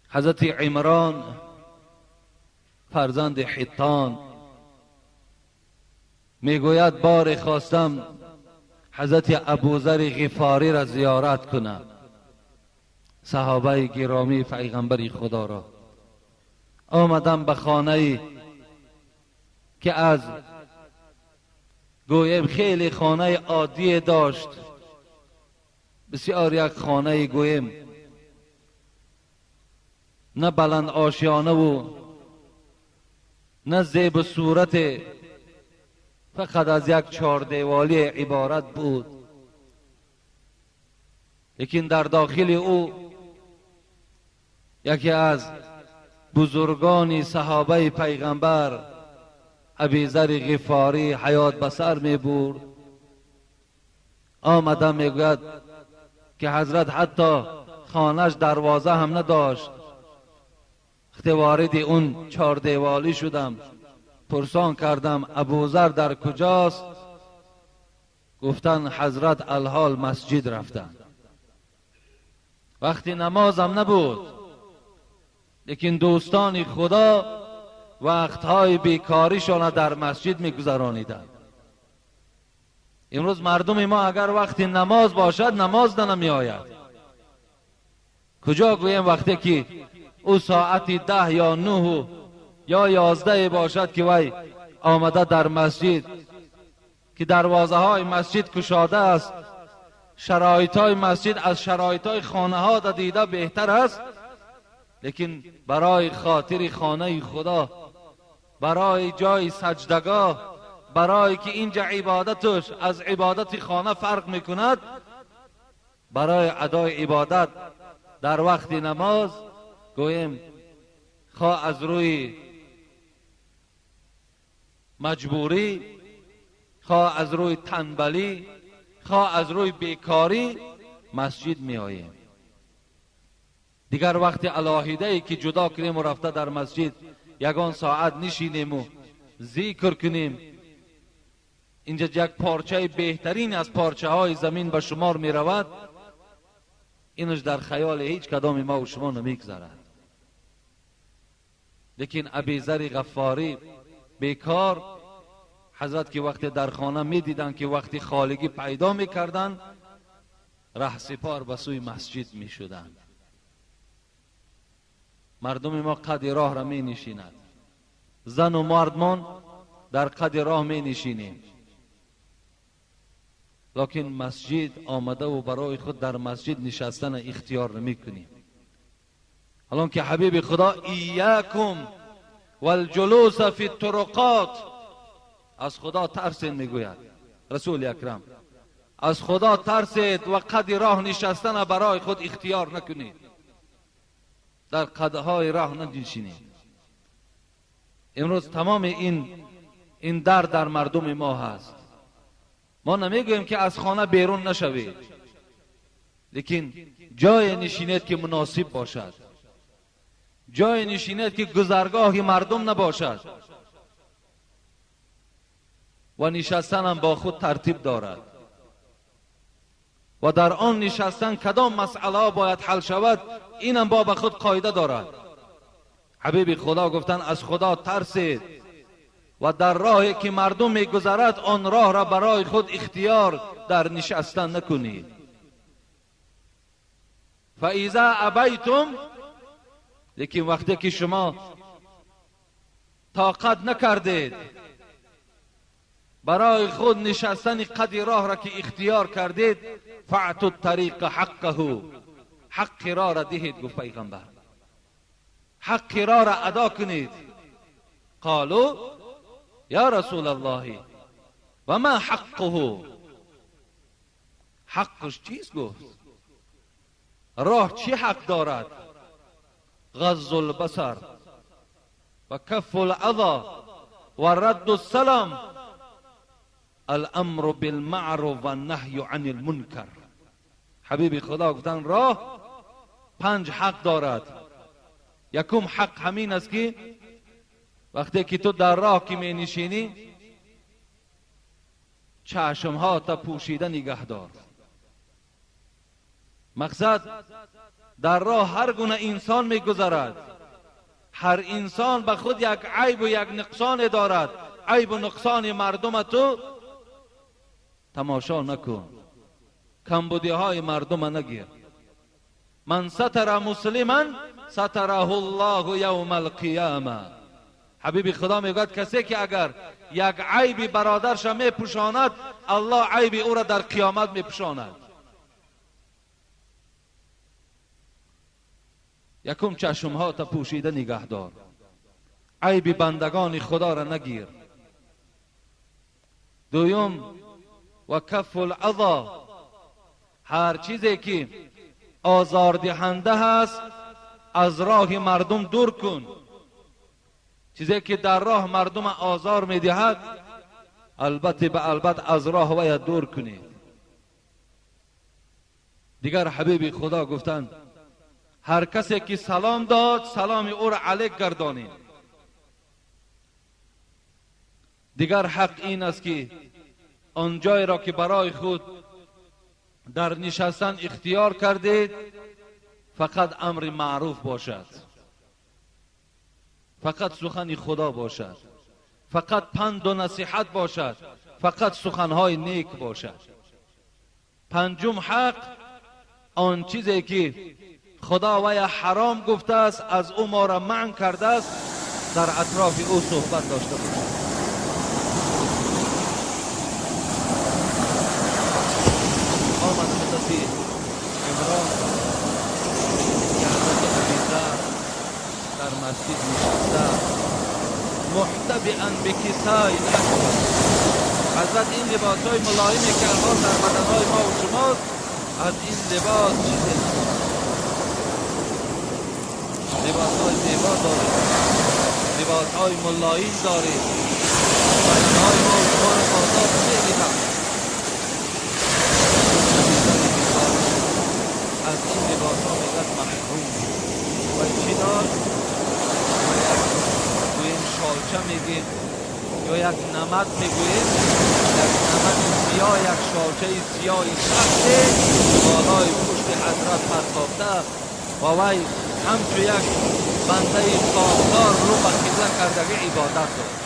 حضرت عمران فرزند حطان میگوید بار خواستم حضرت ابوذر غفاری را زیارت کنم، صحابه گرامی پیغمبر خدا را. آمدم به خانه که از گویم خیلی خانه عادی داشت، بسیار یک خانه گویم نه بلند آشیانه و نه زیب صورت، فقط از یک چهار دیوالی عبارت بود، لیکن در داخل او یکی از بزرگان صحابه پیغمبر ابیذر غفاری حیات به سر می برد. آمده میگوید که حضرت حتی خانهش دروازه هم نداشت. وقتی وارد اون چهار دیوالی شدم پرسان کردم ابوذر در کجاست؟ گفتن حضرت الحال مسجد رفتن. وقتی نمازم نبود، لیکن دوستان خدا وقتهای بیکاریشان در مسجد میگذرانیدند. امروز مردم ما اگر وقتی نماز باشد نماز نمی آید. کجا گویم وقتی که او ساعت 10 یا 9 یا 11 باشد که وی آمده در مسجد که دروازه های مسجد کشاده است، شرایط های مسجد از شرایط های خانه ها دیده بهتر است، لیکن برای خاطر خانه خدا، برای جای سجدگاه، برای که اینجا عبادتش از عبادت خانه فرق میکند، برای ادای عبادت در وقت نماز گویم خواه از روی مجبوری، خواه از روی تنبلی، خواه از روی بیکاری مسجد می آییم. دیگر وقت علاهیده ای که جدا کنیم و رفته در مسجد یگان ساعت نشینیم و ذکر کنیم، اینجا یک پارچه بهترین از پارچه های زمین به شمار می رود، اینش در خیال هیچ کدام ما و شما نمیگذرد. لیکن ابیذر غفاری بیکار حضرت که وقتی در خانه می دیدن که وقتی خالگی پیدا می کردن ره سپار به سوی مسجد می شدن. مردم ما قد راه را می نشیند، زن و مردمان در قد راه می نشینیم، لکن مسجد آمده و برای خود در مسجد نشستن اختیار نمی کنیم. الان که حبیب خدا ایاکم والجلوس فی الطرقات، از خدا ترسید میگوید رسول اکرم، از خدا ترسید و قد راه نشستن برای خود اختیار نکنید، در قدهای راه ننشینید. امروز تمام این درد در مردم ما هست. ما نمیگوییم که از خانه بیرون نشوید، لیکن جای نشینید که مناسب باشد، جای نشینید که گذرگاه مردم نباشد و نشستن هم با خود ترتیب دارد و در آن نشستن کدام مسئله باید حل شود اینم با خود قاعده دارد. حبیب خدا گفتن از خدا ترسید و در راهی که مردم میگذرد آن راه را برای خود اختیار در نشستن نکنید. فاذا ابیتم، لیکن وقتی که شما طاقت نکردید برای خود نشستن قد راه را که اختیار کردید، فاعتوا الطریق حقه، حق راه را دهید. گفت پیغمبر حق راه را ادا کنید. قالوا یا رسول الله و ما حقه، حقش چیست؟ گفت راه چی حق دارد؟ غض البصر و کف الاذى و رد السلام، الامر بالمعروف و النهی عن المنکر. حبیب خدا گفتن راه 5 حق دارد. یکم حق همین است که وقتی که تو در راه که می نشینی چشمها تا پوشیده نگه دار، مقصد در راه هر گونه انسان میگذرد، هر انسان به خود یک عیب و یک نقصان دارد. عیب و نقصان مردم تو تماشا نکن، کمبودی های مردم نگیر. من ستر مسلما ستره الله یوم القیامه. حبیب خدا میگوید کسی که اگر یک عیب برادرش میپوشاند، الله عیب او را در قیامت میپوشاند. یکم چشمها تا پوشیده نگه دار، عیب بندگان خدا را نگیر. دویم و کف الاذی، هر چیزی که آزاردهنده هست از راه مردم دور کن. چیزی که در راه مردم آزار میدهد البته به البته از راه باید دور کنید. دیگر حبیب خدا گفتند هر کسی که سلام داد سلام او را علیک گردانید. دیگر حق این است که آن جای را که برای خود در نشستن اختیار کردید فقط امر معروف باشد، فقط سخن خدا باشد، فقط پند و نصیحت باشد، فقط سخنهای نیک باشد. پنجم حق آن چیزی که خدا وی حرام گفته است از او ما را منع کرده است در اطراف او صحبت داشته باشد. آمد حضرت عمران که حضرت ابیذر در مسجد نشسته محتبئا بکسای اسود. حضرت این لباس های ملایمی که الان در بدنهای ما و شماست از این لباس چیزی ندارد. لباس های زیبا دارید، لباس های ملایم دارید، بدنهای ما و شما را آزاد نمی‌دهد. از این لباس ها میگد محروم. و چی داشت؟ و یک گوییم شالچه میگیم یا یک نمد میگوییم، یک نمد سیاه، یک شالچه سیاه سخت بالای پشت حضرت پرتافته و وی همچو یک بنده خاکسار رو به قبله کردگی عبادت داشت.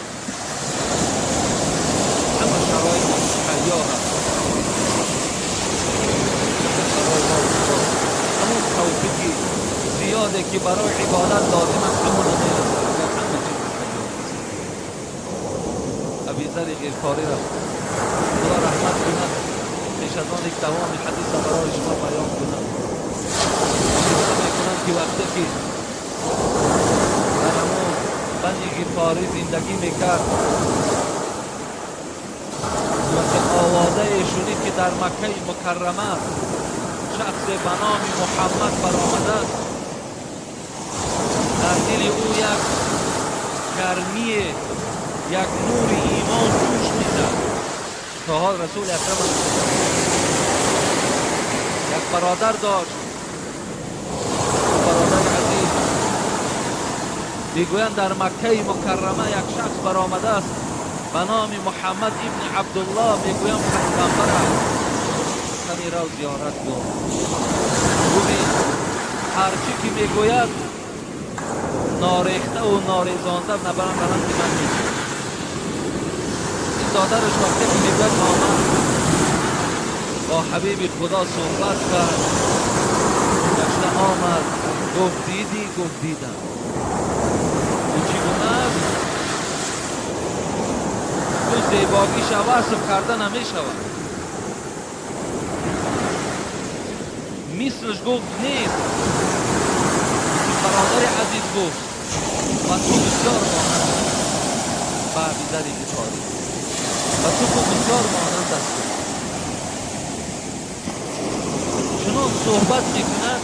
همه شرایط مهیا هست برای ما همون توفیقی زیاده که برای عبادت لازم است همون نمیرسد. همه چیز مهیا است. ابیذر غفاری را خدا رحمت کند. پیش از آن یک دوام حدیث را برای شما بیان کنم. قصه میکنم که وقتی که در همون بنی غفاری زندگی میکرد وقتی آوازه شنید که در مکه مکرمه شخص به نام محمد برآمده است، در دل او یک گرمی، یک نور ایمان جوش میزد. تا حال رسول اکرم یک برادر داشت، برادر عزیز، میگویند در مکه مکرمه یک شخص برآمده است به نام محمد ابن عبدالله، میگویند پیغمبر است. کمی را زیارت کن، ببین هرچی که میگوید ناریخته و ناریزانده نبرم برم که من میشه. این دادرش وقتی که میگوید آمد با حبیب خدا صحبت کرد، گشته آمد گفت دیدی؟ گفت دیدم. او چگونه است؟ تو زیباگیش وصف کرده نمیشود. مثلش گفت نیست. برادر عزیز گفت و تو بسیار مانند است به ابیذر غفاری و تو بسیار مانند است. چنان صحبت میکند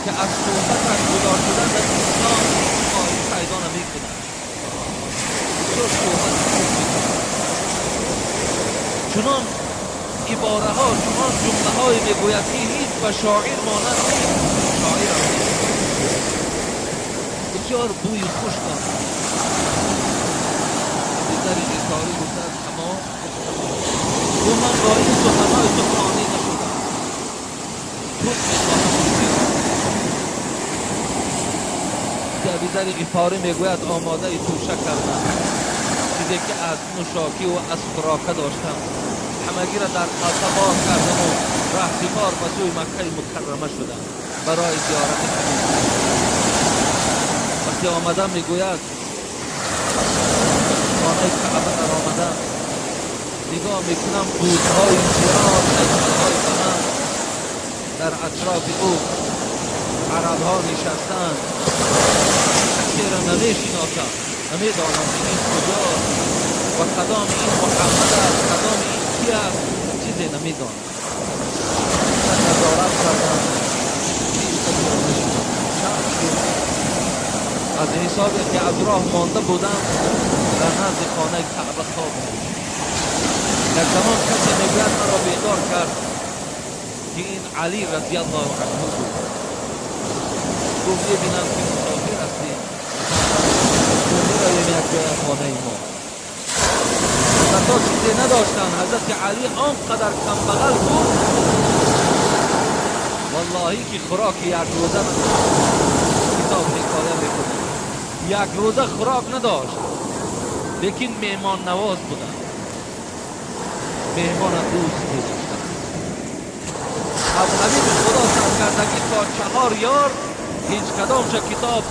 که از صحبتش جدا شدن در انسان خواهی پیدا نمیکند. بسیار صحبت خوب میکند، چنان عباره ها، چنان جمله های میگوید که هیچ و شاعر مانند نیست. شاعر هم نیست. بسیار بوی خوش دارد. ابیذر غفاری گفته است تمام. گفت من با این سخنهای تو قانع نشدم. худ мехоҳам зиёрат. Абизари Ғифорӣ мегӯяд омодаи тӯша кардам, чизе ки аз нӯшокӣ ва аз хӯрока доштам ҳамагиро дар қалта бор кардам ва раҳсипор ба сӯи Маккаи Мукаррама шудам барои зиёрати ҳабиб. Вақте омадам, мегӯяд, хонаи Каъба даромадам, нигоҳ мекунам бутҳои зиёд, ҳайкалҳои баланд, дар атрофи ӯ арабҳо нишастанд. Касеро намешиносам, намедонам ки ин куҷост ва кадом ин Муҳаммад аст, кадом ин ки аст, чизе намедонам. Назорат кардам, ҳеҷ касеро нашинохтам. Шаб шуд, аз ҳисобе ки аз роҳ монда будам, дар назди хонаи Каъба хоб будам. Як замон касе мегӯяд маро бедор кард ки ин Алӣ разияллоҳу анҳу буд. Гуфт мебинам ки мусофир ҳастӣ, меравем як ҷоя хонаи мо. Ҳазратҳо чизе надоштанд. Ҳазрати Алӣ он қадар камбағал буд, валлоҳӣ ки хӯроки як рӯза надошт. Китоб ҳикоя мекунад, як рӯза хӯрок надошт, лекин меҳмоннавоз буданд, меҳмона дӯст медоштанд. Аз ҳабиби Худо саркардагӣ то 4 ёр ҳеҷ кадомша китоб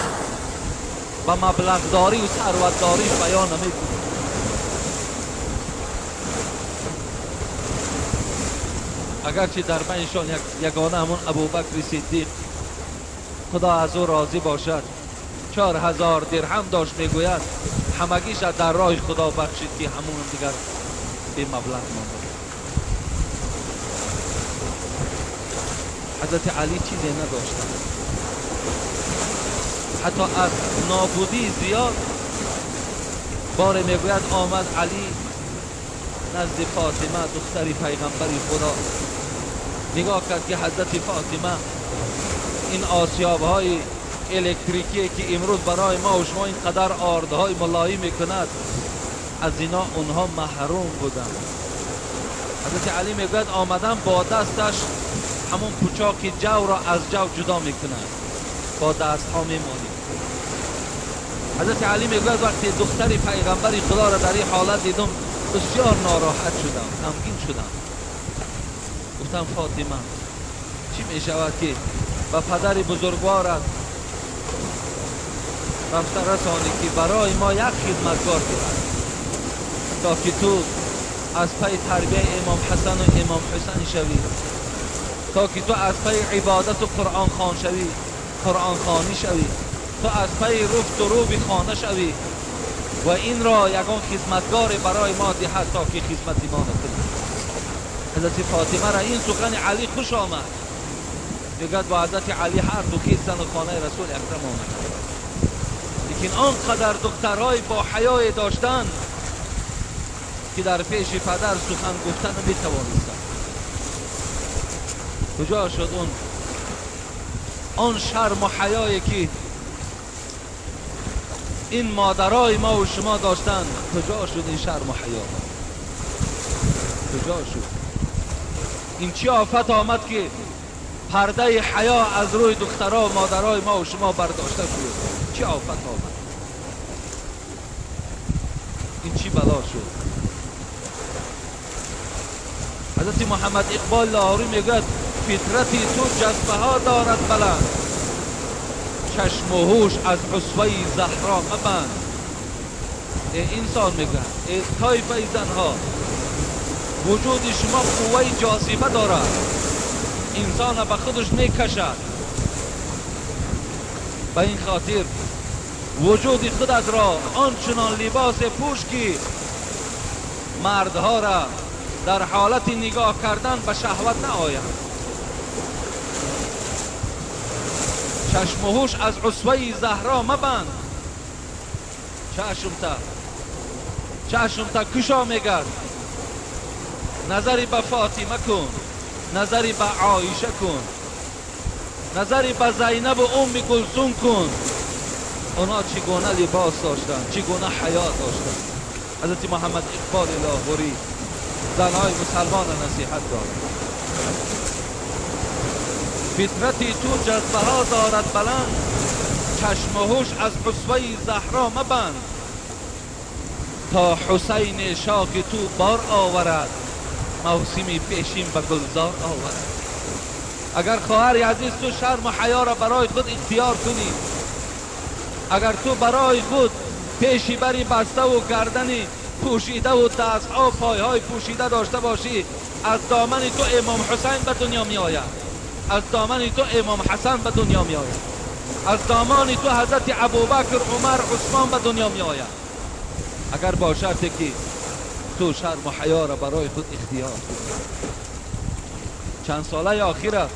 ба маблағдорӣ ва сарватдориш баён намекунад. Агарчи дар байншон ягона ҳамон Абубакри Сиддиқ, Худо аз ӯ розӣ бошад, 4000 дирҳам дошт, мегӯяд ҳамагиша дар роҳи Худо бахшид ки ҳамон дигар бемаблағ монда. Ҳазрати Алӣ чизе надоштанд, ҳатто аз нобудии зиёд. Боре мегӯяд омад Алӣ назди Фотима, духтари пайғамбари Худо, нигоҳ кард ки ҳазрати Фотима ин осиёбҳои электрикие ки имрӯз барои мо ва шумо ин қадар ордҳои мулоим мекунад, аз ино онҳо маҳрум буданд. Ҳазрати Алӣ мегӯяд омадам бо дасташ ҳамон пучоқи ҷавро аз ҷав ҷудо мекунад, бо дастҳо мемолид. Ҳазрати Алӣ мегӯяд вақте духтари пайғамбари Худоро дар ин ҳолат дидум, бисёр нороҳат шудам, ғамгин шудам. Гуфтам Фотима, чӣ мешавад ки ба падари бузургворат рафта расонӣ ки барои мо як хидматгор диҳад, то ки ту аз пайи тарбияи имом Ҳасану имом Ҳусайн шавӣ, то ки ту аз пайи ибодату қуръонхон шавӣ, қуръонхонӣ шавӣ, ту аз пайи руфту руби хона шавӣ ва инро ягон хизматгоре барои мо диҳад то ки хизмати мо накунад. Ҳазрати Фотимаро ин сухани Алӣ хуш омад. Мегӯяд бо ҳазрати Алӣ ҳар ду хизтану хонаи Расули Акрам омаданд. Лекин он қадар духтарҳои бо ҳаёе доштанд ки дар пеши падар сухан гуфта наметавонистанд. Куҷо шуд он шарму ҳаёе ки ин модарои мо ва шумо доштанд? Куҷо шуд ин шарму ҳаё? Куҷо шуд? Ин чӣ офат омад ки пардаи ҳаё аз рӯи духтаро ва модарои мо ва шумо бардошта шуд? Чӣ офат омад? Ин чӣ бало шуд? Ҳазрати Муҳаммад Иқбол Лоҳурӣ мегӯяд фитрати ту ҷазбаҳо дорад баланд, чашму ҳуш аз усваи Заҳро мабанд. Э инсон, мегӯяд, э тойфаи занҳо, вуҷуди шумо қувваи ҷозиба дорад, инсона ба худаш мекашад. Ба ин хотир вуҷуди худатро ончунон либосе пӯш ки мардҳоро дар ҳолати нигоҳ кардан ба шаҳват наояд. Чашму ҳуш аз усваи Заҳро мабанд. Чашмта кушо мегард, назари ба Фотима кун, назари ба Оиша кун, назари ба Зайнабу Умми Гулсум кун. Онҳо чӣ гуна либос доштанд, чӣ гуна ҳаё доштанд. Ҳазрати Муҳаммад Иқболи Лоҳурӣ занҳои мусалмонро насиҳат дорад. فطرتی تو جذبه ها دارد بلند، چشم و هوش از اسوه زهرا مبند. تا حسین شاخ تو بار آورد، موسمی پیشین به گلزار آورد. اگر خواهر عزیز تو شرم و حیا را برای خود اختیار کنی، اگر تو برای خود پیشی بری بسته و گردنی پوشیده و دستها و پایهای پوشیده داشته باشی، از دامن تو امام حسین به دنیا می آید، از دامن تو امام حسن به دنیا می آید، از دامان تو حضرت ابوبکر، عمر، عثمان به دنیا می آید. اگر با شرطی که تو شرم و حیا را برای خود اختیار کنی. چند ساله اخیره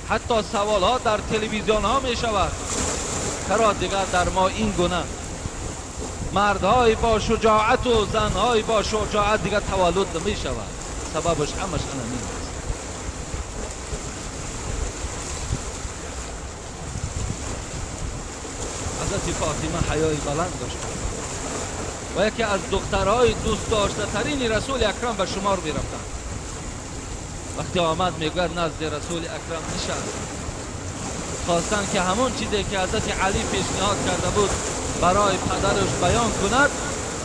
حتی سوال ها در تلویزیون ها می شود، چرا دیگر در ما این گونه مردهای با شجاعت و زنهای با شجاعت دیگر تولد نمی شود؟ سببش همش همین است. حضرت فاطمه حیای بلند داشت و یکی از دخترهای دوست داشته ترین رسول اکرم به شمار می رفتند. وقتی آمد میگوید نزد رسول اکرم نشست، خواستن که همون چیزی که حضرت علی پیشنهاد کرده بود برای پدرش بیان کند،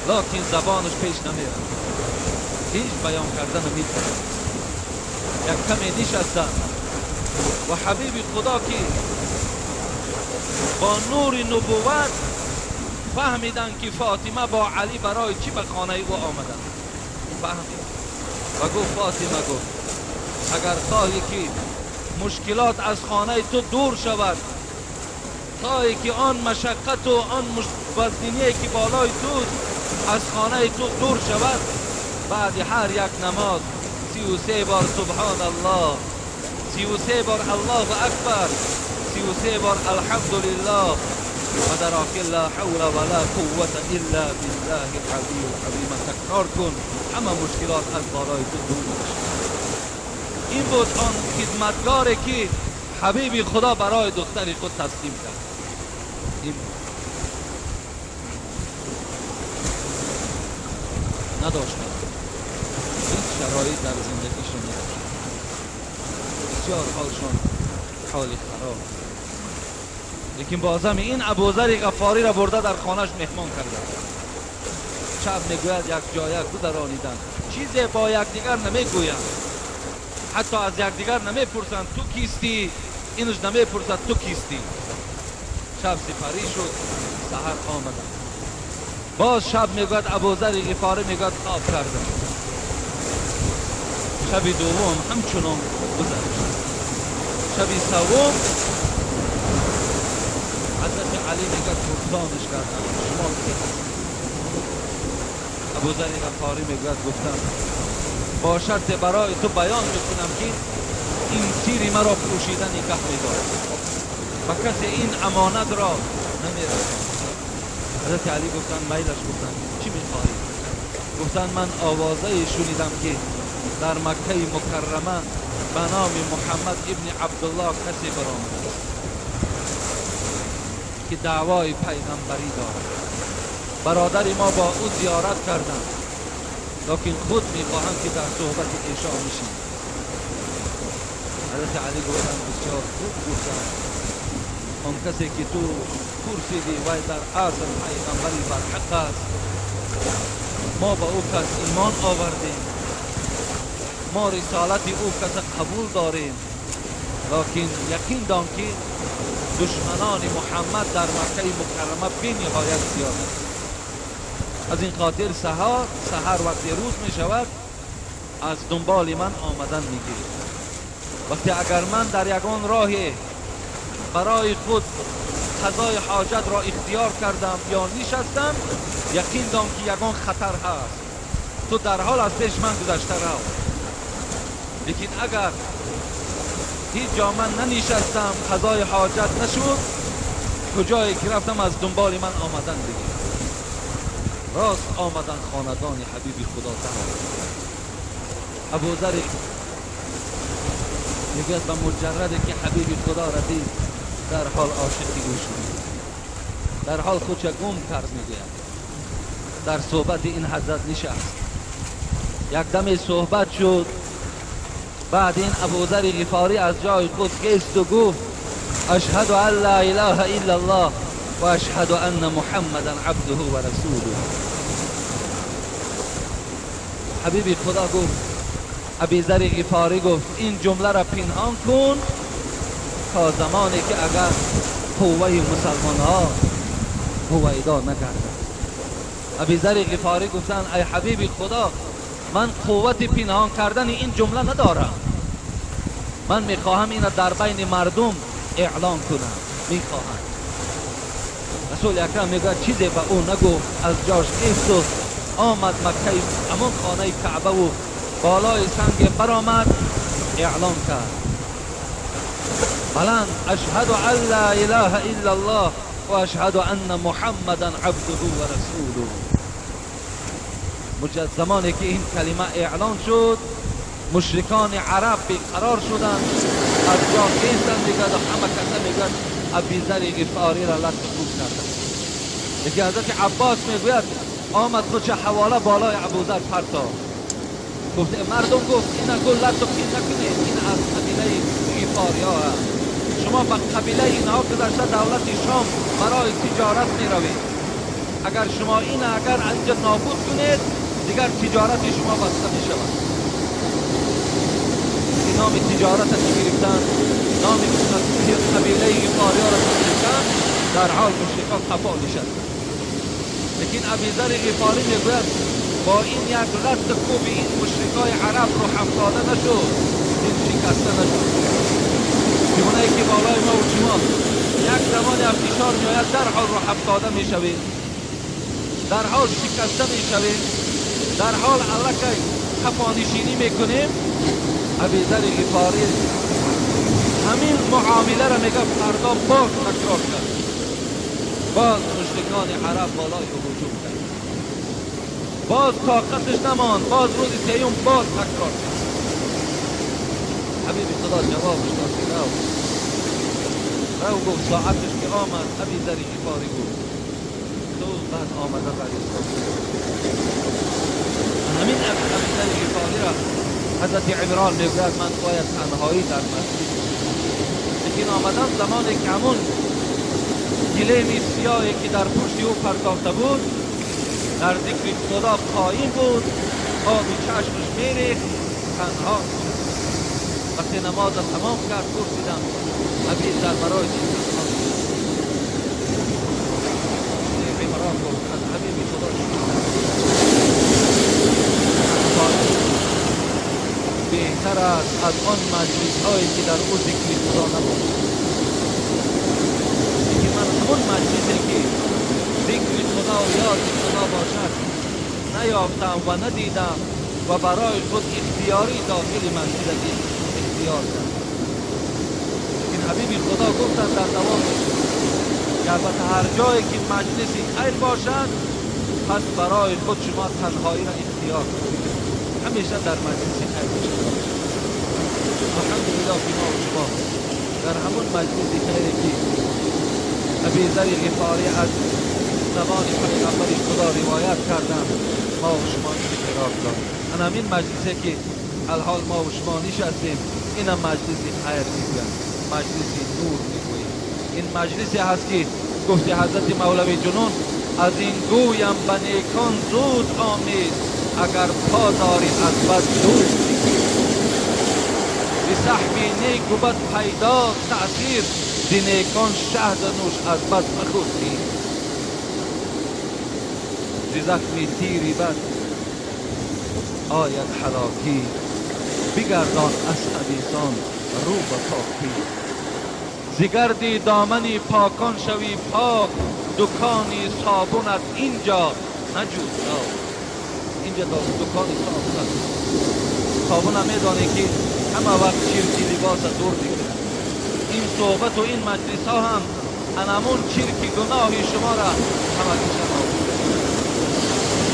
لکن زبانش پیش نمیرفت، هیچ بیان کردن نمیتواند. یک کمی نشستند و حبیب خدا که با نور نبوت فهمیدن که فاطمه با علی برای چی به خانه او آمدند، فهمید و گفت فاطمه، گفت اگر خواهی که مشکلات از خانه تو دور شود، خواهی که آن مشقت و آن وزنینی که بالای توست از خانه تو دور شود، بعد هر یک نماز 33 بار سبحان الله، 33 بار الله اکبر، 33 بار الحمدلله و در آخر لا حول ولا قوة الا بالله العلی العظیم تکرار کن، همه مشکلات از بالای تو دور شود. این بود آن خدمتگاری که حبیب خدا برای دختر خود تسلیم کرد. این نداشتند، هیچ شرایط در زندگیشون نداشتند، بسیار حالشون حال خراب. لیکن بازم این ابوذر غفاری را برده در خانهش مهمان کرده. شب میگوید یک جای گذرانیدن، چیزی با یکدیگر نمیگویند، حتی از یکدیگر نمیپرسند تو کیستی، اینش نمیپرسد تو کیستی. شب سپری شد، سحر آمدن. باز شب میگوید ابوذر غفاری میگوید خواب کردم. شب دوم همچنان گذشت. شب سوم حضرت علی میگوید پرسانش کردم شما کی هستید؟ ابوذر غفاری میگوید گفتم با شرط برای تو بیان میکنم که این سیری مرا پوشیده نگه میدارد و کسی این امانت را نمیرساند. حضرت علی گفتن میلش، گفتن چی میخواهی؟ گفتن من آوازه شنیدم که در مکه مکرمه به نام محمد ابن عبدالله کسی برآمده است که دعوای پیغمبری دارد. برادر ما با او زیارت کردند، لیکن خود میخواهم که در صحبت ایشان نشینم. حضرت علی گفتند بسیار خوب گفتند، آن کسی که تو پرسیدی وی در اصل پیغمبری برحق است، ما به او کس ایمان آوردیم، ما رسالت او کس قبول داریم، لیکن یقین دان که دشمنان محمد در مکه مکرمه بی نهایت زیاد است. از این خاطر سحر وقتی روز می شود از دنبال من آمدن می گیرید. وقتی اگر من در یگان راه برای خود قضای حاجت را اختیار کردم یا نشستم، یقین دان که یگان خطر هست، تو در حال از پیش من گذشته رو. لیکن اگر هیچ جا من ننشستم، قضای حاجت نشد، کجایی که رفتم از دنبال من آمدن بگیر. راست آمدن خاندان حبیب خدا تعالی. ابوذر میگوید به مجرد که حبیب خدا را دید در حال عاشق او شد، در حال خودش گم کرد. میگوید در صحبت این حضرت نشست، یک دم صحبت شد، بعد این ابوذر غفاری از جای خود خیست و گفت اشهد ان لا اله الا الله و اشهد ان محمدا عبده و رسوله. حبیبی خدا گفت، ابیذر غفاری گفت این جمله را پنهان کن تا زمانی که اگر قوه مسلمان ها هویدا نگردد. ابیذر غفاری گفتن ای حبیب خدا، من قوت پنهان کردن این جمله ندارم، من میخواهم این را در بین مردم اعلان کنم، میخواهم. رسول اکرم میگوید چیزی به او نگفت، از جاش خیست و آمد مکه، همان خانه کعبه و بالای سنگ برآمد، اعلان کرد بلند اشهد ان لا اله الا الله و اشهد ان محمدا عبده و رسوله. زمانی که این کلمه اعلان شد مشرکان عرب بیقرار شدند، از جا خیستند، میگوید همه کسا میگوید ابیذر غفاری را لط خوب کردند. یکی حضرت عباس میگوید آمد خودش حواله بالای ابوذر پرتاب، گفت مردم گفت اینا گل لط و پین نکنید، این از قبیله غفاری ها هست، شما به قبیله اینها گذشته دولت شام برای تجارت میروید، اگر شما این اگر اینجا نابود کنید دیگر تجارت شما بسته می شود. نام تجارت که گرفتن، نام قبیله غفاری ها را گرفتن، در حال مشرکان خفا نشستند. لیکن ابیذر غفاری میگوید با این یک لط کوب این مشرکای عرب رو افتاده نشد، این شکسته نشد. چگونه که بالای ما و شما یک زمانی فشار میآید در حال رو افتاده میشوید، در حال شکسته میشویم، در حال الکی خفانشینی میکنیم. ابیذر غفاری همین معامله را میگه فردا باز تکرار کرد، باز مشرکان عرب بالای او هجوم کرد، باز طاقتش نماند، باز روز سیوم باز تکرار کرد. حبیب خدا جوابش داد که رو رو، گفت ساعتش که آمد ابیذر غفاری گفت تو بعد آمده بر. همین ابیذر غفاری را حضرت عمران میگوید من باید تنهایی در مسجد، لیکن آمدن زمانی که همون گلیم سیاهی که در پشت او پرداخته بود در ذکر خدا قایم بود، آب چشمش میریخت، تنها میشد. وقتی نماز تمام کرد پرسیدم ابیذر برای چی تنها میشد؟ عمران گفت از حبیب خدا بهتر است از آن مجلس هایی که در او ذکر خدا نباشد. لیکن من همون مجلسی که ذکر خدا و یاد خدا باشد نیافتم و ندیدم و برای خود اختیاری داخل مسجد اختیار کردم. لیکن حبیب خدا گفتند در دوام که البته هر جایی که مجلسی خیر باشد پس برای خود شما تنهایی را اختیار کنید، همیشه در مجلس خیر باشید. الحمدلله که ما و شما در همون مجلس خیری که ابیذر غفاری از زبان پیغمبر خدا روایت کردن ما و شما اشتراک داریم. همین مجلسی که الحال ما و شما نشستیم این هم مجلس خیر میگویند، مجلس نور میگویند. این مجلسی هست که گفت حضرت مولوی جنون از این گویم به نیکان زود آمید، اگر پا داری از بد دور. به صحبی نیک و بد پیدا تأثیر، ز نیکان شهد نوش از بد مخور خیر. ز زخم تیری بد آید هلاکی، بگردان از خبیثان رو به پاکی. ز گردی دامنی پاکان شوی پاک، دکانی صابونت اینجا نجود داد. اینجا دکان صابون است. صابون هم میدانی که همه وقت چرکی لباس دور میکنه. این صحبت و این مجلس ها هم انمون چرکی گناهی شما را همه کشن.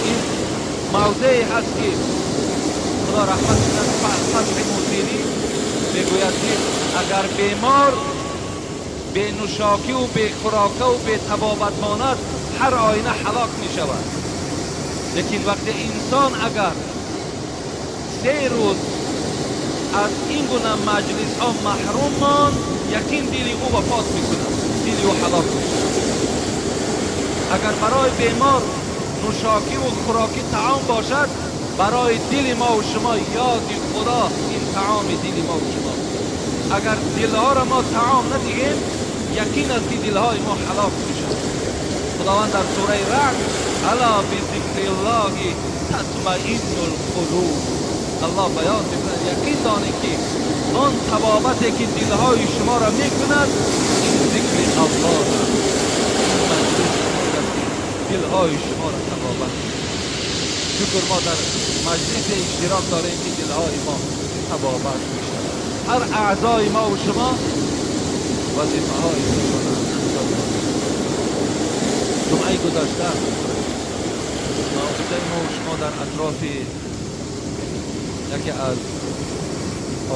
این موضعی هست که خدا رحمت کند فتح موسیلی میگوید که اگر بیمار به نوشاکی و به خوراکه و به طبابت ماند هر آینه هلاک می شود. لیکن وقتی انسان اگر 3 روز از این گونه مجلس ها محروم ماند، یقین دل او وفات میکند، دل او هلاک میشود. اگر برای بیمار نوشاکی و خوراکی طعام باشد، برای دل ما و شما یاد خدا این طعام دل ما و شما. اگر دلها را ما طعام ندهیم، یقین است که دلهای ما هلاک میشود. خداوند در سوره رعد الا بذکر الله تطمئن القلوب، الله بیان میکند یقین دانید که آن طبابتی که دلهای شما را میکند این ذکر الله است. این مجلس است که دلهای شما را طبابت میکند. شکر ما در مجلس اشتراک داریم که دلهای ما طبابت میشود. هر اعضای ما و شما وظیفه های خودشان انجام میدهند. جمعه گذشته موعظه ما و شما در اطراف یکی از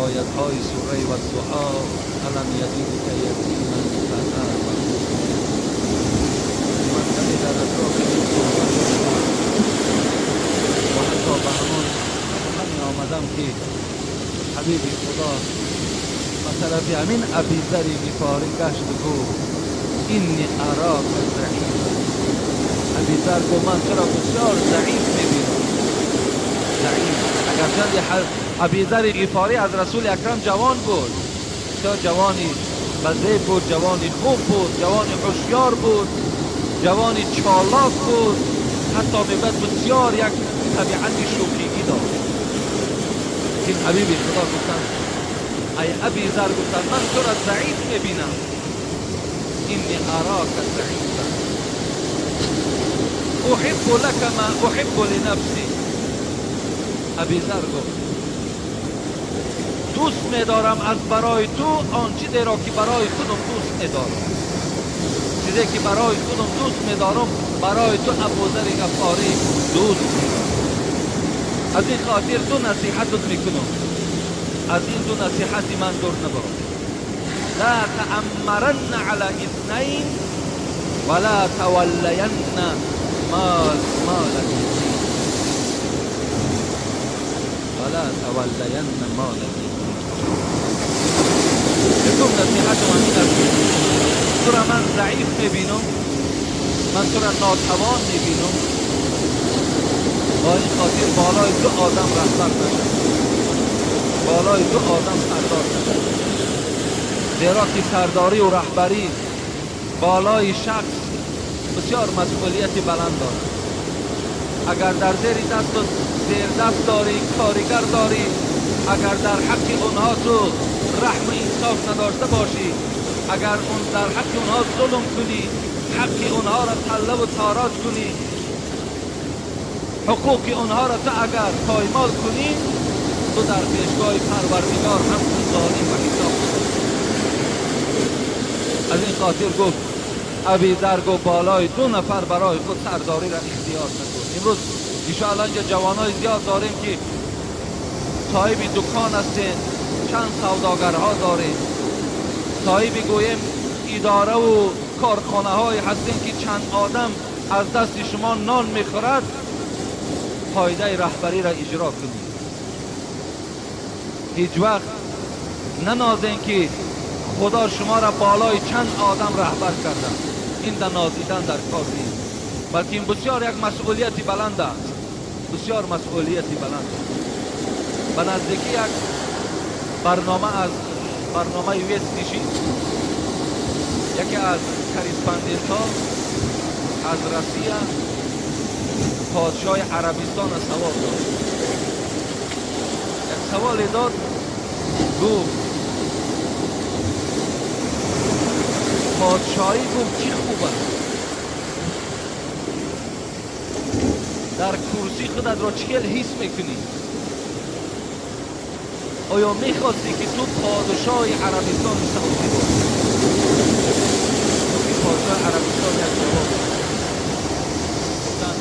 آیت های سوره والضحی الم یجدک یتیما فآوی. من کمی در اطراف این صحبت داشتم و حتی به همان سخنی آمدم که حبیب خدا به طرف همین ابی ذر غفاری گشت و گفت اینی اراک ضعیفا. ابی ذر گفت من تو را بسیار ضعیف میبینم، ضعیف. اگرچند ابی ذر غفاری از رسول اکرم جوان بود، بسیار جوانی بزیب بود، جوانی خوب بود، جوانی هوشیار بود، جوانی چالاک بود، حتی میگوید بسیار یک طبیعت شوخیگی داشت. این حبیب خدا گفتن ای ابی ذر، گفتن من تو را ضعیف میبینم، اینی اراک ضعیفا احب لک ما احب لنفسی. ابی ذر گفت دوست میدارم از برای تو آن چیزی را که برای خودم دوست میدارم، چیزی که برای خودم دوست میدارم برای تو ابوذر غفاری دوست میدارم. از این خاطر دو نصیحتت میکنم، از این دو نصیحت من دور نباش. لا تأمرن علی اثنین ولا تولین مال الیتیم، ولا تولین مال الیتیم. یکم نصیحت من این است که تو را من ضعیف میبینم، من تو را ناتوان میبینم، با این خاطر بالای دو آدم رهبر نشد، بالای دو آدم سردار نشد. زیرا که سرداری و رهبری بالای شخص بسیار مسئولیت بلند دارد. اگر در زیر دست و زیر دست داری، کارگر داری، اگر در حق اونها تو رحم و انصاف نداشته باشی، اگر اون در حق اونها ظلم کنی، حق اونها را تله و تاراج کنی، حقوق اونها را تو اگر پایمال کنی، تو در پیشگاه پروردگار همچون ظالم و حساب کنی. از این خاطر گفت ابی ذر گفت بالای دو نفر برای خود سرداری را اختیار نکن. امروز انشاءالله اینجا جوانای زیاد داریم که صاحب دکان هستین، چند سوداگرها داریم، صاحب گویم اداره و کارخانه های هستین که چند آدم از دست شما نان میخورد. فایده رهبری را اجرا کنید. هیچ وقت ننازین که خدا شما را بالای چند آدم رهبر کرده. این در نازیدن در کار نیست، بلکه این بسیار یک مسئولیتی بلند است، بسیار مسئولیتی بلند است. به نزدیکی یک برنامه از برنامه ویست نشید، یکی از correspondent ها از روسیه پادشاه عربستان سوال داد، یک سوال داد، گفت پادشاهی گفت چی خوب است، در کرسی خودت را چه حس میکنی؟ آیا میخواستی که تو پادشاه عربستان سعودی باشی؟ پادشاه عربستان یک جواب گفتن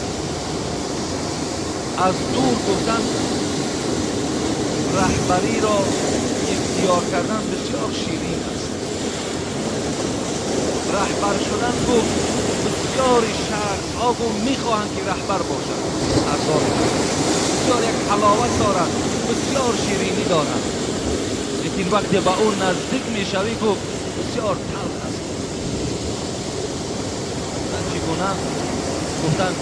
از دور، گفتن رهبری را اختیار کردن بسیار شیرین است. رهبر شدن گفت بسیاری شخص ها گفت میخواهند که رهبر باشند، سردار بسیار یک حلاوت دارد، بسیار شیرینی دارد. лекин вақте ба ӯ наздик мешавӣ, гуфт бисёр талх аст. Чӣ гуна? Гуфтанд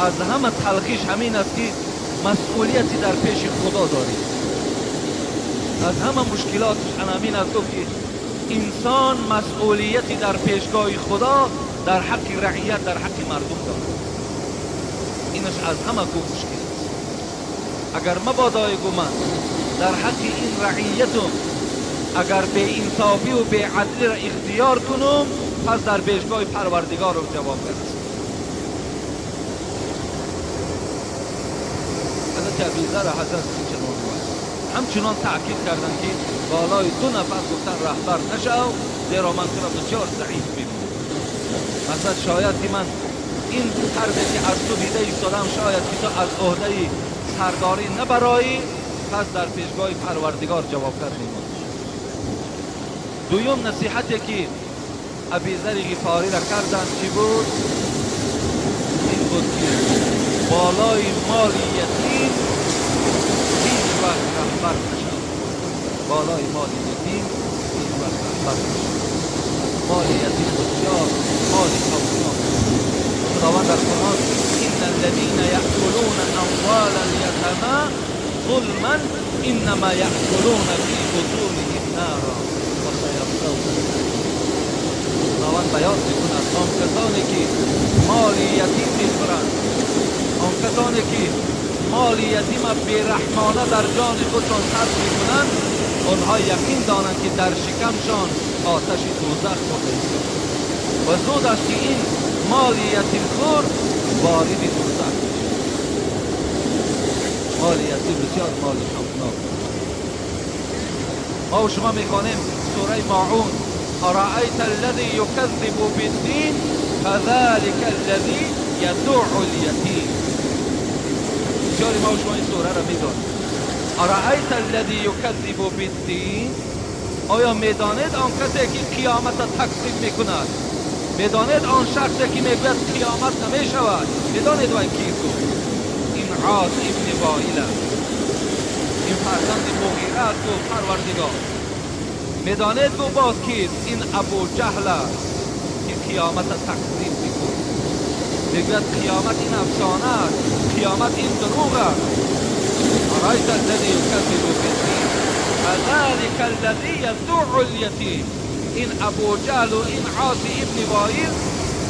аз ҳама талхиш ҳамин аст ки масъулияти дар пеши Худо дорӣ. Аз ҳама мушкилоташ ҳамин аст, гуфт ки инсон масъулияти дар пешгоҳи Худо дар ҳаққи раият, дар ҳаққи мардум дорад. Инаш аз ҳама гуфт мушкил аст. Агар мабодои гуман дар ҳаққи ин раиятум агар беинсофӣ ва беадлиро ихтиёр кунум, пас дар пешгоҳи Парвардигорам ҷавобгар аст. ҳазрати Абизар ҳазрат инчунон ҳамчунон таъкид карданд ки болои ду нафар гуфтан раҳбар нашав, зеро ман туро бисёр заиф мебинам. Масалан шояд ки ман ин тарзе ки аз ту дида истодам, шояд ки ту аз ӯҳдаи сардорӣ набароӣ, пас дар пешгоҳи Парвардигор ҷавобгар мемонӣ. Дуюм насиҳате ки Абизари Ғифориро карданд чӣ буд? Ин буд ки болои моли ятим ҳеҷ вақт раҳбар нашав. Болои моли ятим ҳеҷ вақт раҳбар нашав. Моли ятим бисёр моли хавфнок. Худованд дар Қуръон إن الذين يأكلون أموال اليتامى ظلما إنما يأكلون في بطونهم نارا وسيصلون سعيرا. خداوند بیان میکند آن کسانی که مال یتیم میخورند، آن کسانی که مال یتیم بیرحمانه در جان خودشان صرف میکنند، آنها یقین دانند که در شکمشان آتش دوزخ خورده است و زود است که این مال یتیم خور وارد دوزخ میشود. مال یتیم بسیار مال خطرناک. ما و شما میخوانیم سوره ماعون: أرأيت الذي يكذب بالدين فذلك الذي يدع اليتيم. بسیاری ما و شما این سوره را میدانیم. أرأيت الذي يكذب بالدين، آیا میدانید آن کسی که قیامت را تکذیب میکند؟ میدانید آن شخصی که میگوید قیامت نمیشود؟ میدانید وای کیست؟ این عاص ابن وائل است، این فرزند مغیره است و پروردگار. میدانید گو باز کیست؟ این ابو جهل است که قیامت تکذیب میکند. میگوید قیامت این افسانه است، قیامت این دروغ است. أرأيت الذي يكذب بالدين فذلك الذي يدع اليتيم. این ابو جهل و این عاص ابن وائل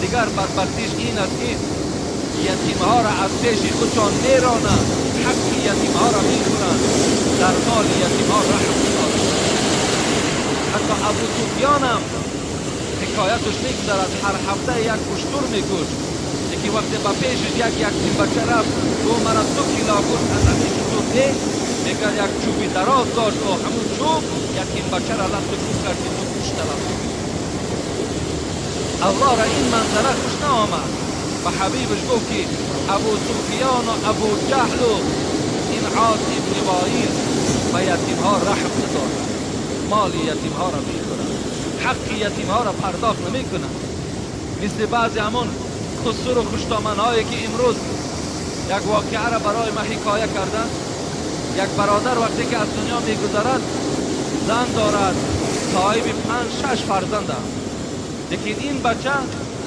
دیگر بدبختیش این است که یتیم ها را از پیش خودشان میرانند، حق یتیم ها را میخورند، در مال یتیم ها رحم ندارند. حتی ابو سفیان هم حکایتش میگذرد، هر هفته یک اشتر میکشت. یکی وقتی به پیشش یک یتیم بچه رفت، گفت مرا 2 کیلو گوشت از همین شتر ده. میگه یک چوبی دراز داشت و همون چوب یتیم بچه را لط کوب کرد که تو گوشت طلب میکنی. الله را این منظره خوش نآمد. به حبیبش گفت که ابو سفیان و ابو جهل و این عاص ابن وائل به یتیم ها رحم ندارند، مال یتیم ها را میخورند، حق یتیم ها را پرداخت نمیکنند. مثل بعضی همون خسر و خوشدامن هایی که امروز یک واقعه را برای ما حکایه کردند. یک برادر وقتی که از دنیا میگذرد زن دارد، صاحب 5-6 فرزند است، لیکن این بچه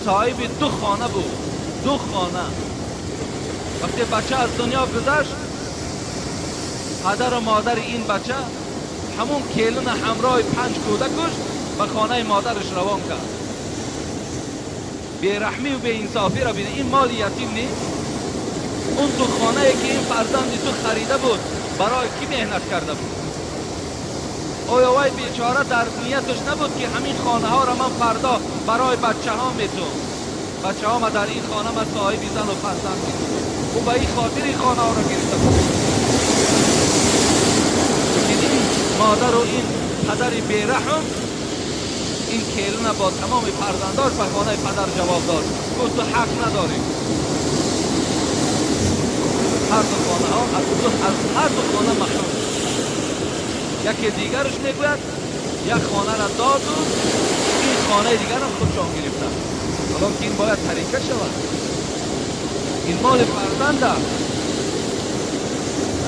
صاحب 2 خانه بود، 2 خانه. وقتی بچه از دنیا گذشت، پدر و مادر این بچه همون کیلون همراه 5 کودکش به خانه مادرش روان کرد. بیرحمی و بی‌انصافی را بینه. این مال یتیم نیست؟ اون 2 خانه که این فرزند تو خریده بود برای کی مهنت کرده بود؟ آیا وای بیچاره در نیتش نبود که همین خانه ها را من فردا برای بچه ها میتونم، بچه ها ما در این خانه ما صاحب زن و فرزند میتونم، او به این خاطر این خانه ها را گرفته بود. لیکن این مادر و این پدر بیرحم این کیلون با تمام فرزنداش به خانه پدر جواب داد، گفت تو حق نداری. هر دو خانه ها از هر دو خانه محروم. یکی دیگرش میگوید یک خانه را داد و این خانه دیگر هم خودشان گرفتن. حالا که این باید طریقه شود، این مال فرزند است.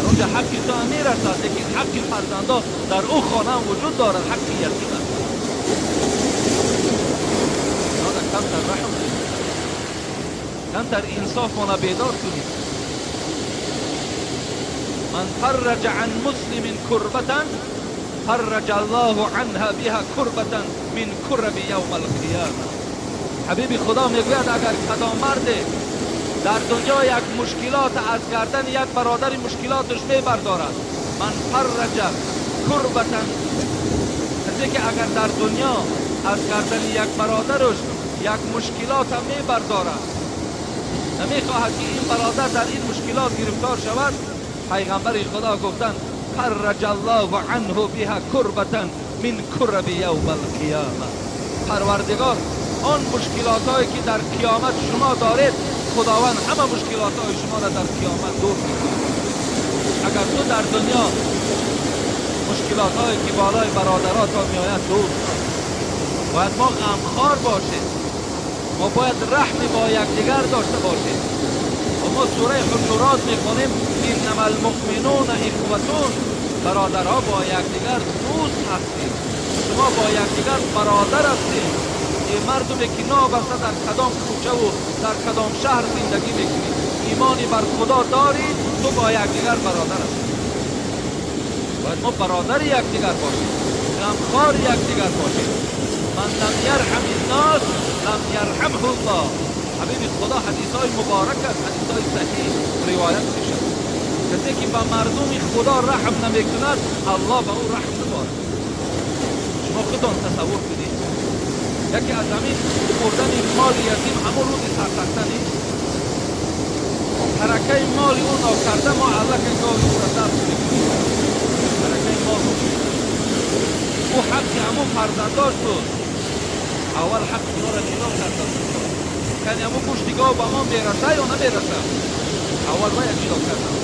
در اونجا حقی تو هم میرسد، لیکن حقی فرزندا در او خانه هم وجود دارد، حقی یتیم است. کمتر رحم کنید، کمتر انصاف مانا بیدار کنید. من فرج عن مسلم کربة فرج الله عنها بها کربة من کرب یوم القیامه. حبیب خدا میگوید اگر کدام مرد در دنیا یک مشکلات از گردن یک برادر مشکلاتش میبردارد، من فرج کربة، کسی که اگر در دنیا از گردن یک برادرش یک مشکلات میبردارد، نمیخواهد که این برادر در این مشکلات گرفتار شود، پیغمبر خدا گفتند فرج الله عنه بها کربة من کرب یوم القیامه. پروردگار آن مشکلات هایی که در قیامت شما دارید، خداوند همه مشکلات های شما را در قیامت دور میکند. اگر تو در دنیا مشکلات هایی که بالای برادرات ها میآید دور، باید ما غمخوار باشیم، ما باید رحم با یکدیگر داشته باشیم. و ما سوره حجرات میخوانیم انما المؤمنون اخوتون، برادرها با یکدیگر دوست هستید، شما با یکدیگر برادر هستید. این مردمی که نابسته در کدام کوچه و در کدام شهر زندگی میکنید، ایمانی بر خدا دارید، تو با یکدیگر برادر هستید. باید ما برادر یکدیگر باشیم، غمخوار یکدیگر باشیم. من لم یرحم الناس لم یرحمه الله. حبیب خدا حدیث های مبارک است، حدیث های صحیح روایت میشه. کسی که به مردم خدا رحم نمیکند، الله به او رحم ندارد. شما خودتان تصور کنید یکی از همین خوردن مال یتیم همون روز سرسخته نیست، ترکه مال او ناکرده ما الله گاهی او را دست میکنیم، ترکه مال او حقی همون فرزنداش بود، اول حق اونا را جدا کردن، یعنی همون گوشت گاو به ما میرسه یا نمیرسه، اول باید جدا کردن،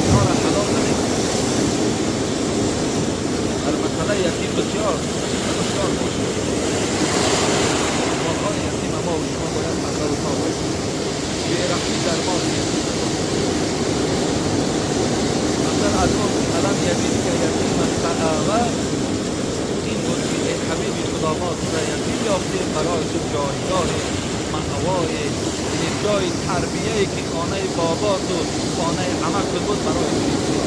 اینا را حلال نمیکنه. در مسئله یتیم بسیار هوشیار باشیم. مالهای یتیم ما و شما باید پرده و تا باشیم، بی‌رحمی در مال یتیم نباشیم. مثلا از اون الم یجدک یتیما فآوی، این بود که ای حبیب خدا ما تو را یتیم یافتیم، برای تو جایگاه مأوای، یعنی جای تربیه که خانه بابا تو خانه عمک بود برای تو،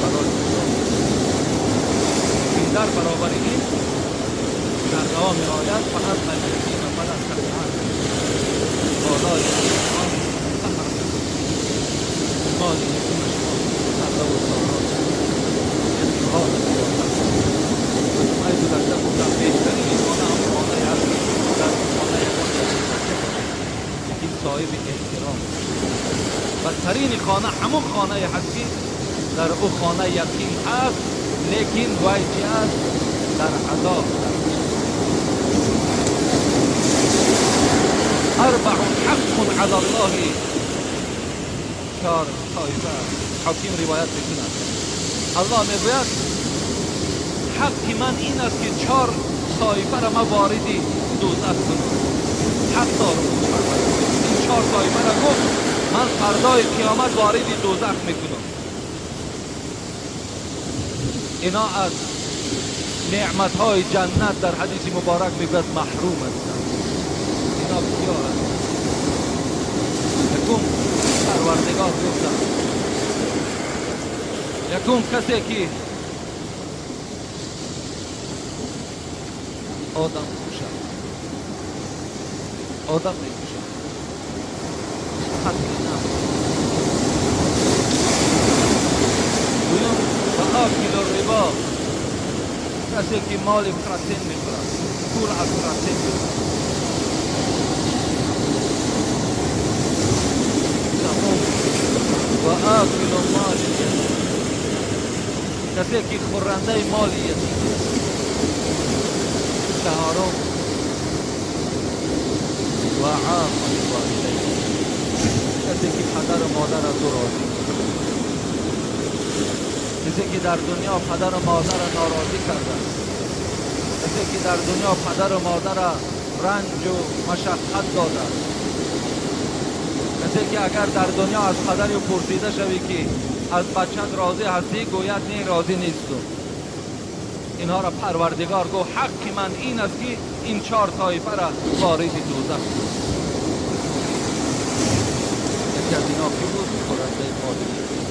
برای تو. در برابر این در دوام آید فقط من یتیم فلا تقهر، بالای یتیمان قهر نکنید، مال یتیم شما سرده و سارا، یتیمها را زیادت. و جمعه گذشته گفتم بهترین خانه هم خانه هست که در خانه یکان یتیم بچه باشد، لیکن صاحب احترام. بدترین خانه همون خانه هست که در او خانه یتیم هست، لیکن وای چی است؟ در عذاب. اربع حق علی الله، چهار طایفه حکیم روایت میکند. الله میگوید حق من این است که چهار طایفه را من وارد دوزخ کنم. حق دارم. این چهار طایفه را گفت من فردای قیامت وارد دوزخ میکنم. اینا از نعمتهای جنت در حدیث مبارک میگوید محروم هستند. اینا کیا هستند؟ یکم پروردگار گفتند، یکم کسی که آدم کشد، آدم میکشد، قتل نفس. دویم و آکل الربا، کسی که مال پرسن میخورد، پول از پرسن میخورد. سوم و آکل مال الیتیم، کسی که خورنده مال یتیم است. چهارم و عاق الوالدین، کسی که پدر و مادر از او راضی، کسی که در دنیا پدر و مادر را ناراضی کرده، کسی که در دنیا پدر و مادر را رنج و مشقت داده، کسی Касе ки агар дар дунё аз падари ӯ пурсида шавӣ ки аз бачат розӣ ҳастӣ, гӯяд не, розӣ нестум. Инҳоро Парвардигор гуфт ҳаққи ман ин аст ки ин чор тоифаро вориди дӯзах кунам. Яке аз инҳо ки буд? Хӯрандаи моли ятим.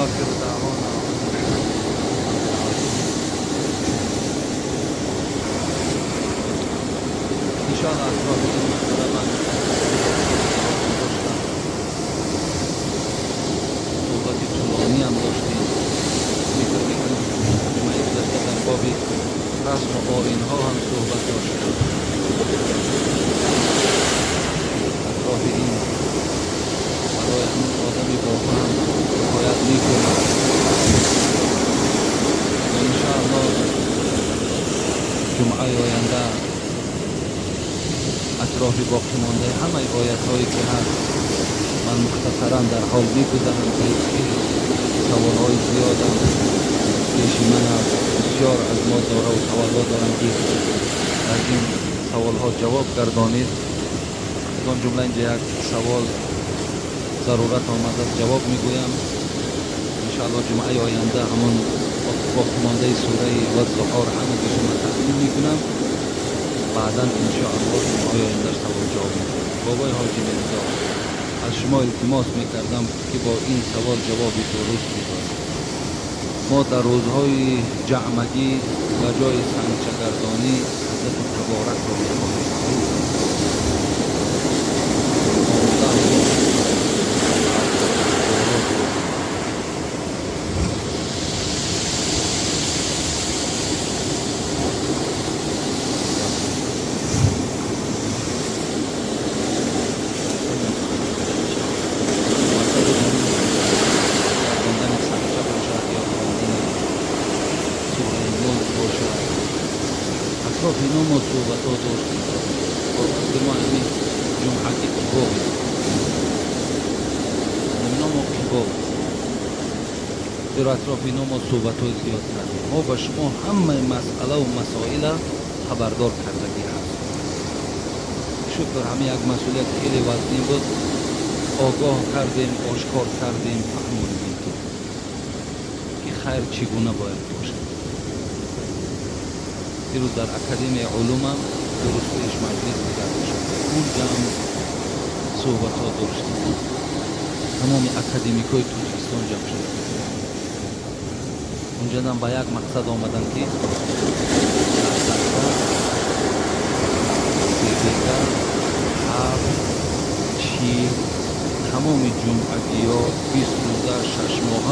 آخر دعوانا انشاءالله اطراف این مسئله من داشتم، صحبت طولانی هم داشتیم. فکر میکنم جمعه گذشته در باب رسم و آیین‌ها هم صحبت داشتیم. اطراف این برای همون آدمی با فهم باید میکنم و انشاءالله جمعه آینده اطراف باقی مانده همه آیت هایی که هست من مختصرا در حال میگذرم که خیلی سوال های زیادم پیش من است. بسیار از ما داره و تولا دارم که از این سوال ها جواب گردانید. از آن جمله اینجا یک سوال ضرورت آمده است جواب میگویم. انشاءالله جمعه آینده همون باقی مانده سوره والضحی را همه که شما تقدیم میکنم. بعدا انشاءالله جمعه آینده سوال جواب میکنم. بابای حاجی میرزا، از شما التماس میکردم که با این سوال جواب درست بدهید. ما در روزهای جعمگی و جای سنگچگردانی حضرت تبارک را میخواهیم. اطراف اینا ما صحبت ها داشتیم. که ما همین جمعه قباب اینا ما قباب در اطراف اینا ما صحبت های زیاد کردیم. ما به شما همه مسئله و مسائل خبردار کردگی هست. شکر همه یک مسئولیت خیلی وزنی بود، آگاه کردیم، آشکار کردیم، فهموندیم که خیر چگونه باید باشد. دیروز در اکادمی علوم هم درست پیش مجلس دیگر شد، اونجا هم صحبت ها داشتیم. تمام اکادمیک های تاجیکستان جمع شده. اونجا هم با یک مقصد آمدن که سیدگه هفت چیل تمام جمعگی ها 20 روزه 6 ماه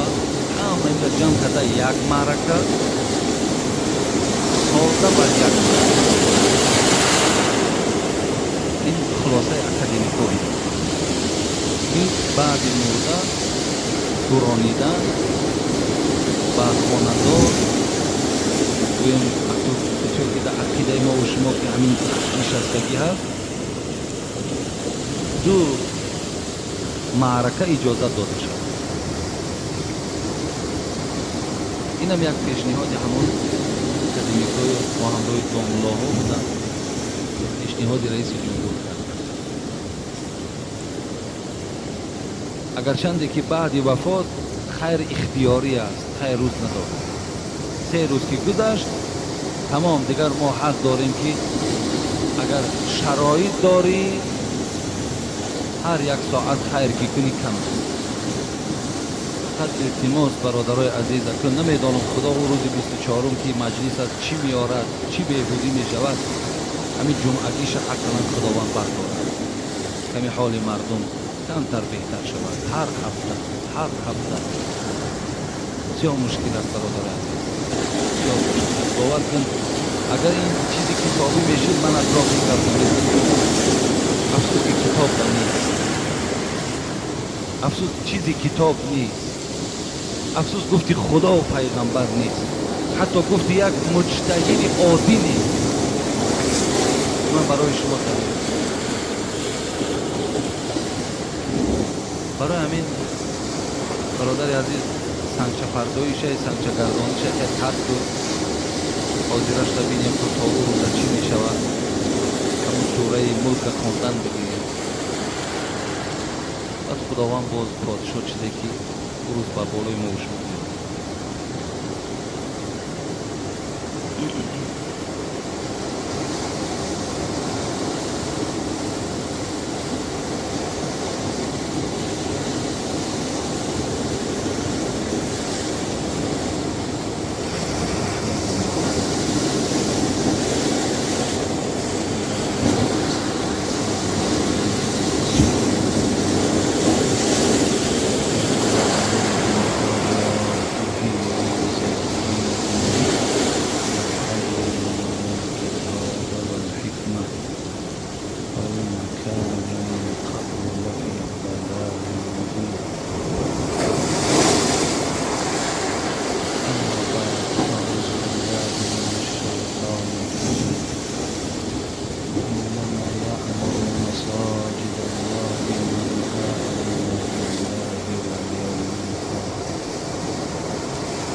همه اینجا جمع کرده یک معرکه ساده بر یک. این خلاصه اکادمیکا بود. این بعد مرده دورانیدن و خاندار گویم که در عقیده ما و شما که همین نشستگی هست، دو معرکه اجازه داده شد. اینم یک پیشنهاد همون اکادمیکای با همراه داملاها بودن، پیشنهاد رئیس جمهور کرد. اگرچنده که بعد وفات خیر اختیاری است، خیر روز ندارد. 3 روز که گذشت تمام، دیگر ما حق داریم که اگر شرایط داری هر یک ساعت خیر که کنی کم است. فقط التماس برادرای عزیز، اکنون نمیدانم خدا او روز 24 که مجلس از چی میارد، چی بهبودی میشود، همین جمعگیش حتما خداوند بردارد، کمی حال مردم کمتر بهتر شود. هر هفته هر هفته بسیار مشکل است برادر عزیز، بسیار مشکل است. باور کن اگر این چیزی کتابی میشد من اطراف کردم. افسوس که کتاب نیست، افسوس چیزی کتاب نیست، افسوس گفتی خدا و پیغمبر نیست، حتی گفتی یک مجتهد عادی نیست. من برای شما دلیل برای همین برادر عزیز سنگچه پرداییشه، سنگچه گردانیشه که ترک و حاضرش را بینیم که تا او روزه چی می شود. همون سوره ملک خواندن بگیریم. بعد خداوند باز پادشاه چیزی که روز به بالای ما و شما میاد.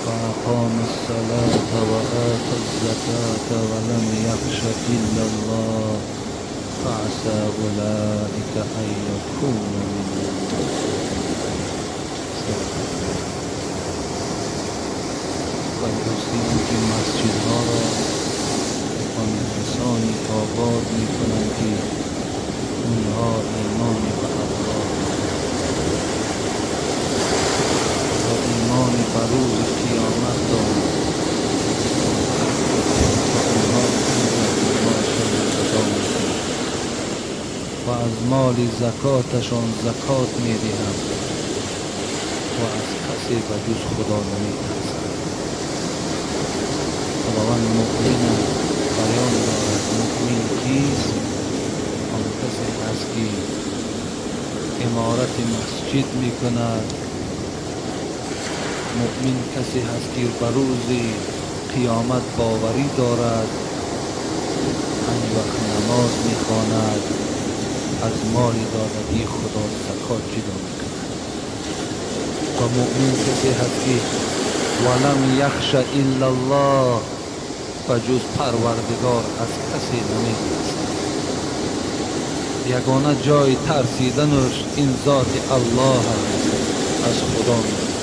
وأقام الصلاة وآتى الزكاة ولم يخش إلا الله فعسى أولئك أن يكونوا من المهتدين. و کسانی که مسجدها را آن کسانی آباد میکنند که اونها ایمان به الله و ایمان به روز قیامت دارند و اونها پول ادا میکنند و از مال زکاتشان زکات میدهند و از کسی به جز خدا نمیترسند. خداوند مؤمن بیان دارد. مؤمن کیست؟ آن کسی است که امارت مسجد میکند. مؤمن کسی هست که به روز قیامت باوری دارد، پنج وقت نماز میخواند، از مال دادگی خدا زکات جدا میکند. و مؤمن کسی هست که ولم یخش الا الله، و جز پروردگار از کسی نمیترسد. یگانه جای ترسیدنش این ذات الله است، از خدا میترسد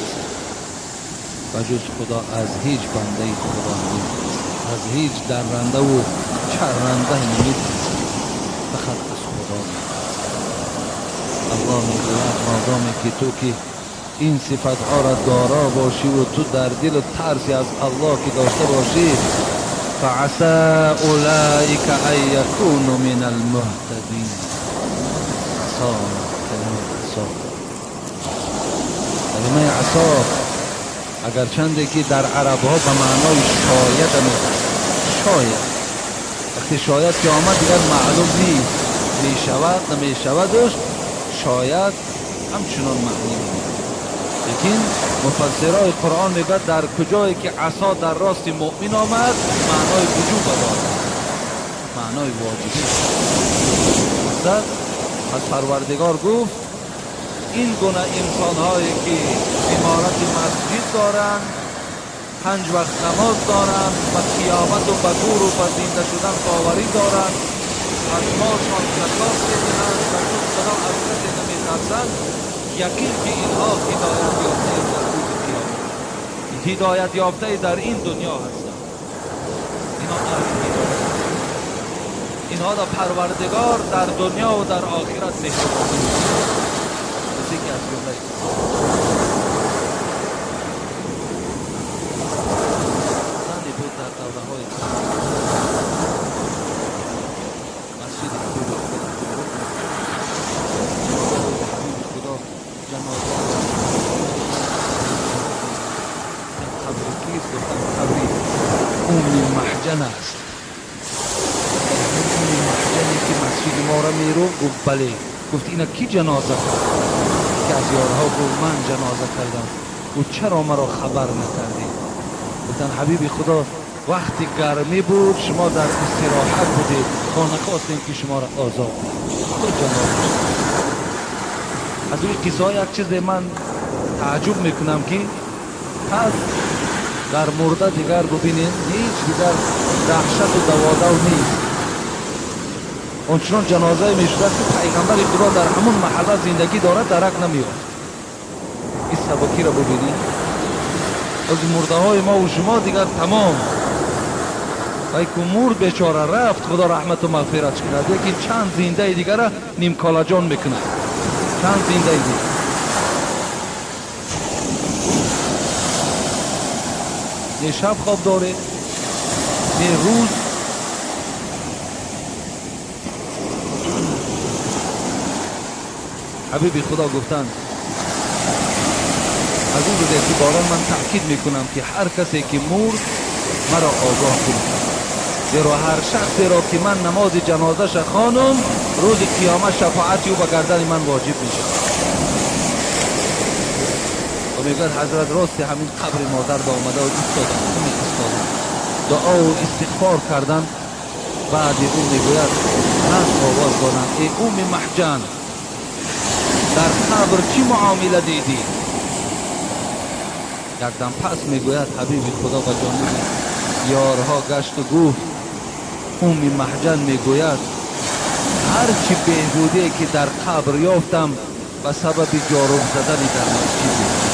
و جز خدا از هیچ بنده خدا نمیترسد، از هیچ درنده و چرنده نمیترسد، فقط از خدا میترسد. الله میگوید مادامی که تو که این صفتها را دارا باشی و تو در دل ترسی از الله که داشته باشی، فعسى اولئک ان یکونوا من المهتدین. عصا، کلمه عصا، کلمه عصا اگرچنده که در عرب ها به معنای شاید میاد، شاید وقتی شاید که آمد دیگر معلوم نیست میشود نمیشودش، شاید همچنان معنی میده. لیکن مفسرای قرآن میگه در کجایی که عصا در راست مؤمن آمد معنای وجوب دارد، معنای واجبی. از پروردگار گفت این گونه انسانهایی که امارت مسجد دارند، پنج وقت نماز دارند، و قیامت و به گور و به زنده شدن باوری دارند، از مالشان زکات میدهند و جز خدا از کسی نمیترسند، یقین که اینها هدایت یافته در روز قیامت، هدایت یافته در این دنیا هستند. اینها اهل هدایت، اینها را پروردگار در دنیا و در آخرت مهربانی می‌کند. کسی که از جمله زنی بود در دوره‌های مسجد حبیب خدا، حبیب خدا جنازه قبر کیست؟ گفتم قبر ام محجن است. ام محجنی که مسجد ما را میرو؟ گفت بله. گفت اینا کی جنازه کرد؟ که از یارها گفت من جنازه کردم. گفت چرا مرا خبر نکردی؟ گفتن حبیب خدا وقتی گرمی بود شما در استراحت بودید، ما نخواستیم که شما را آزاد کنیم، جنازه. از اون قصه یک چیز من تعجب میکنم که پس در مرده دیگر ببینید هیچ دیگر دهشت و دوادو نیست. Ончунон ҷанозае мешудааст, ки пайғамбари Худо дар ҳамун маҳалла зиндагӣ дорад, дарак намеёфт. Ин сабукиро бубинед. Аз мурдаҳои мо ва шумо дигар тамом. Вай ку мурд бечора рафт, Худо раҳмату мағфиратш кунад, лекин чанд зиндаи дигара нимколаҷон мекунад. Чанд зиндаи дигар. Не шаб хоб доре, не рӯз. Ҳабиби Худо гуфтанд, аз ин рӯз эътиборан ман таъкид мекунам, ки ҳар касе ки мурд маро огоҳ кунад, зеро ҳар шахсеро ки ман намози ҷанозаша хонум, рӯзи қиёмат шафоати ӯ ба гардани ман воҷиб мешавад. Ва мегӯяд ҳазрат рости ҳамин қабри модар ба омада ва истодам, ҳамин истодам, дуову истиғфор кардан. Баъди ӯ мегӯяд ман овоз додам: эй Умми Маҳҷан, дар қабр чӣ муомила дидӣ? Якдам пас мегӯяд ҳабиби Худо ба ҷониби ёрҳо гашту гуфт: Умми Маҳҷан мегӯяд ҳар чӣ беҳбудие ки дар қабр ёфтам ба сабаби ҷоруб задани дар масҷид.